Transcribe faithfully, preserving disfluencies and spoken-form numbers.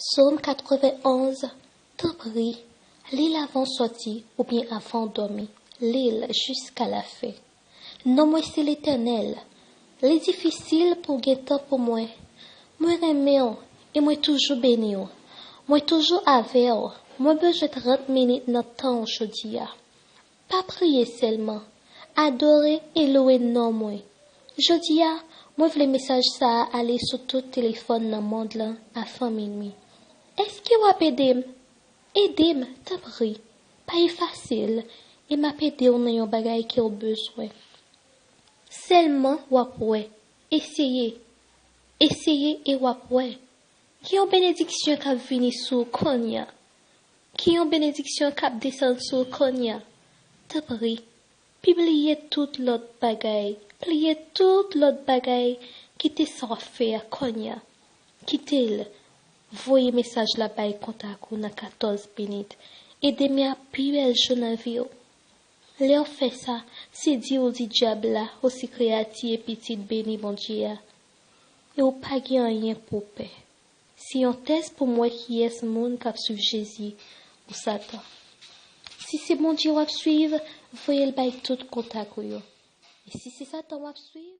Sòm katrevenn-onz, tanpri, li l avan w sòti oubyen avan w dòmi. Li l jiska lafen. Non mwen se Letènèl. Li difisil pou w gen tan pou mwen. Mwen renmen w e mwen toujou beni w. Mwen toujou avè w. Mwen bezwen trant minit nan tan w jodi a. Pa priye sèlman, adore e louwe non mwen. Jodi a, mwen vle mesaj sa a ale sou tout telefòn nan mond lan a fanmi m. Èske w ap ede m? Ede m, tanpri. Pa efase l, e m ap ede w nan yon bagay ke w bezwen. Sèlman w ap wè. Eseye. Eseye e w ap wè. Gen yon benediksyon k ap vini sou w kounye a. Gen yon benediksyon k ap desann sou w kounye a. Tanpri, pibliye tout lòt bagay. Pliye tout lòt bagay. Kite sa w ap fè a kounye a. Kite l. Voye mesaj la bay kontak ou nan katòz minit. E demen ap pi bèl jou nan vi w. Lè w fè sa, se di w di dyab la osi kreyati e pitit beni Bondye a. E w pa gen anyen pou w pè. Se yon tès pou m wè kiyès moun k ap swiv Jezi ou Satan. Si se Bondye w ap swiv, voye l bay tout kontak ou yo. E si se Satan w ap swiv,